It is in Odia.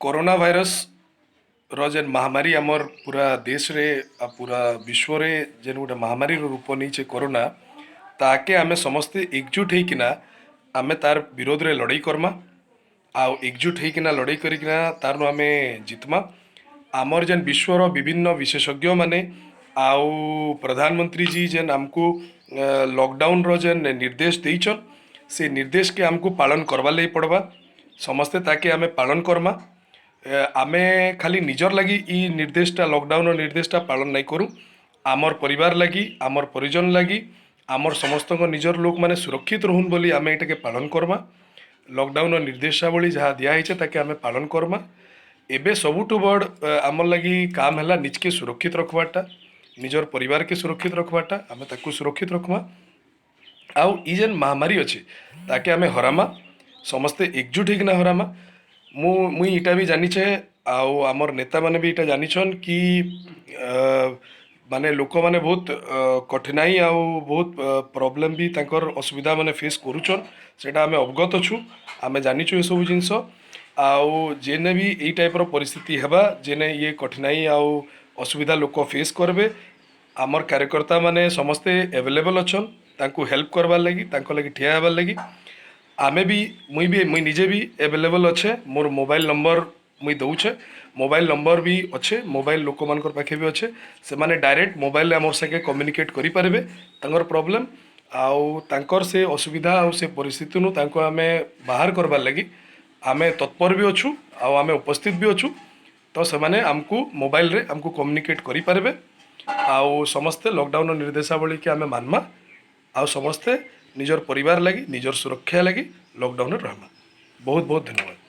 କରୋନା ଭାଇରସ୍ର ଯେନ୍ ମହାମାରୀ ଆମର୍ ପୁରା ଦେଶ୍ରେ ଆଉ ପୁରା ବିଶ୍ୱରେ ଯେନ୍ ଗୋଟେ ମହାମାରୀର ରୂପ ନେଇଛେ କରୋନା, ତାକେ ଆମେ ସମସ୍ତେ ଏକଜୁଟ ହେଇକିନା ଆମେ ତାର୍ ବିରୋଧରେ ଲଢ଼େଇ କର୍ମା ଆଉ ଏକଜୁଟ ହେଇକିନା ଲଢ଼େଇ କରିକିନା ତାର୍ନୁ ଆମେ ଜିତ୍ମା। ଆମର୍ ଯେନ୍ ବିଶ୍ୱର ବିଭିନ୍ନ ବିଶେଷଜ୍ଞମାନେ ଆଉ ପ୍ରଧାନମନ୍ତ୍ରୀ ଜି ଯେନ୍ ଆମକୁ ଲକଡାଉନ୍ର ଯେନ୍ ନିର୍ଦ୍ଦେଶ ଦେଇଛନ୍, ସେ ନିର୍ଦ୍ଦେଶକେ ଆମକୁ ପାଳନ କର୍ବାର୍ ଲାଗି ପଡ଼୍ବା। ସମସ୍ତେ ତାକେ ଆମେ ପାଳନ କର୍ମା। ଆମେ ଖାଲି ନିଜର୍ ଲାଗି ଇ ନିର୍ଦ୍ଦେଶଟା, ଲକଡାଉନ୍ର ନିର୍ଦ୍ଦେଶଟା ପାଳନ ନାଇଁ କରୁ, ଆମର୍ ପରିବାର ଲାଗି, ଆମର୍ ପରିଜନ ଲାଗି, ଆମର୍ ସମସ୍ତଙ୍କ ନିଜର ଲୋକମାନେ ସୁରକ୍ଷିତ ରହୁନ୍ ବୋଲି ଆମେ ଏଇଟାକେ ପାଳନ କର୍ମା। ଲକଡାଉନ୍ର ନିର୍ଦ୍ଦେଶାବଳୀ ଯାହା ଦିଆହେଇଛେ, ତାକେ ଆମେ ପାଳନ କର୍ମା। ଏବେ ସବୁଠୁ ବଡ଼ ଆମର୍ ଲାଗି କାମ ହେଲା ନିଜକେ ସୁରକ୍ଷିତ ରଖବାର୍ଟା, ନିଜର ପରିବାରକେ ସୁରକ୍ଷିତ ରଖବାର୍ଟା। ଆମେ ତାକୁ ସୁରକ୍ଷିତ ରଖ୍ମା ଆଉ ଇ ଯେନ୍ ମହାମାରୀ ଅଛେ, ତାକେ ଆମେ ହରାମା, ସମସ୍ତେ ଏକଜୁଟ ହେଇକିନା ହରାମା। ମୁଇଁ ଇଟା ବି ଜାନିଛେ ଆଉ ଆମର୍ ନେତାମାନେ ବି ଇଟା ଜାନିଛନ୍ କି ମାନେ ଲୋକମାନେ ବହୁତ କଠିନାଇ ଆଉ ବହୁତ ପ୍ରୋବ୍ଲେମ୍ ବି, ତାଙ୍କର ଅସୁବିଧା ମାନେ ଫେସ୍ କରୁଛନ୍। ସେଇଟା ଆମେ ଅବଗତ ଅଛୁ, ଆମେ ଜାନିଛୁ ଏସବୁ ଜିନିଷ। ଆଉ ଯେନେ ବି ଏଇ ଟାଇପ୍ର ପରିସ୍ଥିତି ହେବା, ଯେନେ ଇଏ କଠିନାଇ ଆଉ ଅସୁବିଧା ଲୋକ ଫେସ୍ କରିବେ, ଆମର୍ କାର୍ଯ୍ୟକର୍ତ୍ତା ମାନେ ସମସ୍ତେ ଆଭେଲେବଲ୍ ଅଛନ୍ ତାଙ୍କୁ ହେଲ୍ପ କରବାର୍ ଲାଗି, ତାଙ୍କ ଲାଗି ଠିଆ ହେବାର୍ ଲାଗି। ଆମେ ବି, ମୁଇଁ ବି, ମୁଇଁ ନିଜେ ବି ଆଭେଲେବଲ୍ ଅଛେ। ମୋର୍ ମୋବାଇଲ୍ ନମ୍ବର ମୁଇଁ ଦଉଛେ, ମୋବାଇଲ୍ ନମ୍ବର ବି ଅଛେ, ମୋବାଇଲ୍ ଲୋକମାନଙ୍କର ପାଖେ ବି ଅଛେ। ସେମାନେ ଡାଇରେକ୍ଟ ମୋବାଇଲରେ ଆମର୍ ସାଙ୍ଗେ କମ୍ୟୁନିକେଟ୍ କରିପାରିବେ ତାଙ୍କର ପ୍ରୋବ୍ଲେମ୍ ଆଉ ତାଙ୍କର ସେ ଅସୁବିଧା ଆଉ ସେ ପରିସ୍ଥିତିନୁ ତାଙ୍କୁ ଆମେ ବାହାର କରବାର୍ ଲାଗି ଆମେ ତତ୍ପର ବି ଅଛୁ ଆଉ ଆମେ ଉପସ୍ଥିତ ବି ଅଛୁ। ତ ସେମାନେ ଆମକୁ ମୋବାଇଲରେ ଆମକୁ କମ୍ୟୁନିକେଟ୍ କରିପାରିବେ। ଆଉ ସମସ୍ତେ ଲକଡାଉନର ନିର୍ଦ୍ଦେଶାବଳୀକି ଆମେ ମାନ୍ମା ଆଉ ସମସ୍ତେ ନିଜର ପରିବାର ଲାଗି, ନିଜର ସୁରକ୍ଷା ଲାଗି ଲକଡାଉନରେ ରହିମା। ବହୁତ ବହୁତ ଧନ୍ୟବାଦ।